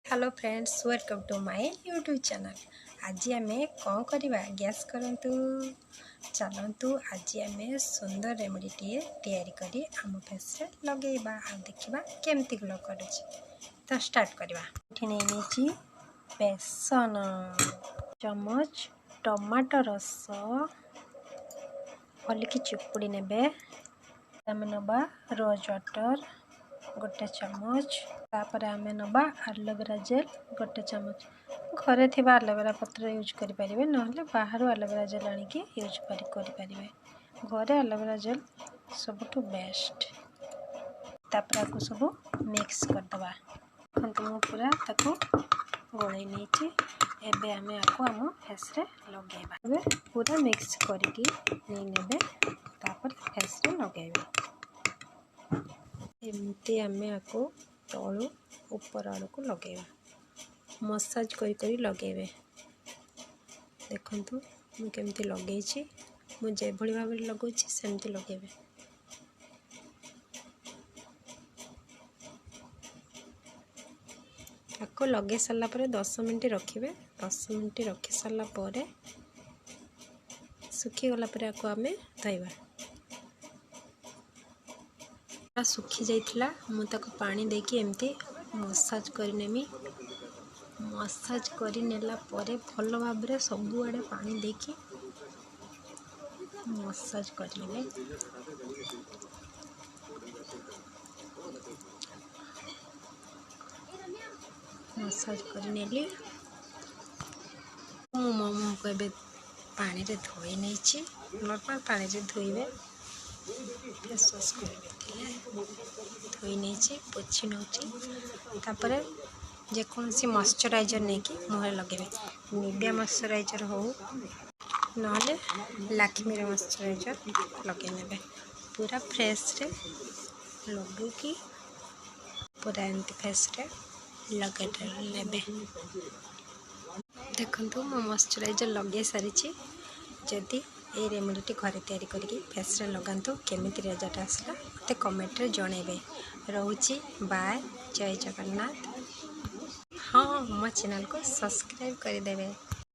Hello friends, welcome to my YouTube channel. ଆଜି ଆମେ କ'ଣ କରିବା, ଗେସ୍ କରନ୍ତୁ। ଚାଲନ୍ତୁ, ଆଜି ଆମେ ସୁନ୍ଦର ରେମେଡ଼ିଟିଏ ତିଆରି କରି ଆମ ଫେସ୍ରେ ଲଗେଇବା ଆଉ ଦେଖିବା କେମିତି ଗ୍ଲୋ କରୁଛି। ତ ଷ୍ଟାର୍ଟ କରିବା। ଏଠି ନେଇନେଇଛି ବେସନ ଚାମଚ, ଟମାଟୋ ରସ ଭଲିକି ଚିପୁଡ଼ି ନେବେ। ଆମେ ନେବା ରୋଜ୍ ୱାଟର୍ ଗୋଟେ ଚାମଚ। ତାପରେ ଆମେ ନେବା ଆଲୋଭେରା ଜେଲ୍ ଗୋଟେ ଚାମଚ। ଘରେ ଥିବା ଆଲୋଭେରା ପତ୍ର ୟୁଜ୍ କରିପାରିବେ, ନହେଲେ ବାହାରୁ ଆଲୋଭେରା ଜେଲ୍ ଆଣିକି ୟୁଜ୍ କରିପାରିବେ। ଘରେ ଆଲୋଭେରା ଜେଲ୍ ସବୁଠୁ ବେଷ୍ଟ। ତାପରେ ଆକୁ ସବୁ ମିକ୍ସ କରିଦେବା। ଦେଖନ୍ତୁ, ମୁଁ ପୁରା ତାକୁ ଗୋଳେଇ ନେଇଛି। ଏବେ ଆମେ ଆକୁ ଆମ ଫେସ୍ରେ ଲଗେଇବା। ଏବେ ପୁରା ମିକ୍ସ କରିକି ନେଇ ନେବେ, ତାପରେ ଫେସ୍ରେ ଲଗେଇବେ। ଏମିତି ଆମେ ଆକୁ ତଳୁ ଉପର ଆଡ଼କୁ ଲଗେଇବା, ମସାଜ କରି କରି ଲଗେଇବେ। ଦେଖନ୍ତୁ, ମୁଁ କେମିତି ଲଗେଇଛି। ମୁଁ ଯେଭଳି ଭାବରେ ଲଗାଉଛି, ସେମିତି ଲଗେଇବେ। ତାକୁ ଲଗେଇ ସାରିଲା ପରେ 10 ମିନିଟ୍ ରଖିବେ। 10 ମିନିଟ୍ ରଖି ସାରିଲା ପରେ, ଶୁଖିଗଲା ପରେ ଆକୁ ଆମେ ଧୋଇବା। ଶୁଖି ଯାଇଥିଲା, ମୁଁ ତାକୁ ପାଣି ଦେଇକି ଏମିତି ମସାଜ କରିନେମି। ମସାଜ କରିନେଲା ପରେ ଭଲ ଭାବରେ ସବୁଆଡ଼େ ପାଣି ଦେଇକି ମସାଜ କରିନେବେ। ମସାଜ କରିନେଲି ମୁଁ। ମୋ ମୁହଁକୁ ଏବେ ପାଣିରେ ଧୋଇ ନେଇଛି। ନର୍ମାଲ୍ ପାଣିରେ ଧୋଇବେ, ଫେସ୍ ୱାଶ୍ କରିବେ ଥିଲେ। ଧୋଇ ନେଇଛି, ପୋଛି ନେଉଛି। ତାପରେ ଯେକୌଣସି ମଶ୍ଚରାଇଜର୍ ନେଇକି ମୁହଁରେ ଲଗାଇବେ। ନିଭିଆ ମଶ୍ଚରାଇଜର୍ ହେଉ, ନହେଲେ ଲାକ୍ମିର ମଶ୍ଚରାଇଜର୍ ଲଗାଇ ନେବେ। ପୁରା ଫେସ୍ରେ ଲଗାଇକି ପୁରା ଏମିତି ଫେସ୍ରେ ଲଗାଇ ନେବେ। ଦେଖନ୍ତୁ, ମୁଁ ମଶ୍ଚରାଇଜର୍ ଲଗାଇ ସାରିଛି। ଯଦି ଏଇ ରେମେଡ଼ିଟି ଘରେ ତିଆରି କରିକି ଫେସ୍ରେ ଲଗାନ୍ତୁ, କେମିତି ରେଜଲ୍ଟ ଆସିଲା ମୋତେ କମେଣ୍ଟରେ ଜଣାଇବେ। ରହୁଛି, ବାଏ, ଜୟ ଜଗନ୍ନାଥ। ହଁ, ମୋ ଚ୍ୟାନେଲକୁ ସବସ୍କ୍ରାଇବ୍ କରିଦେବେ।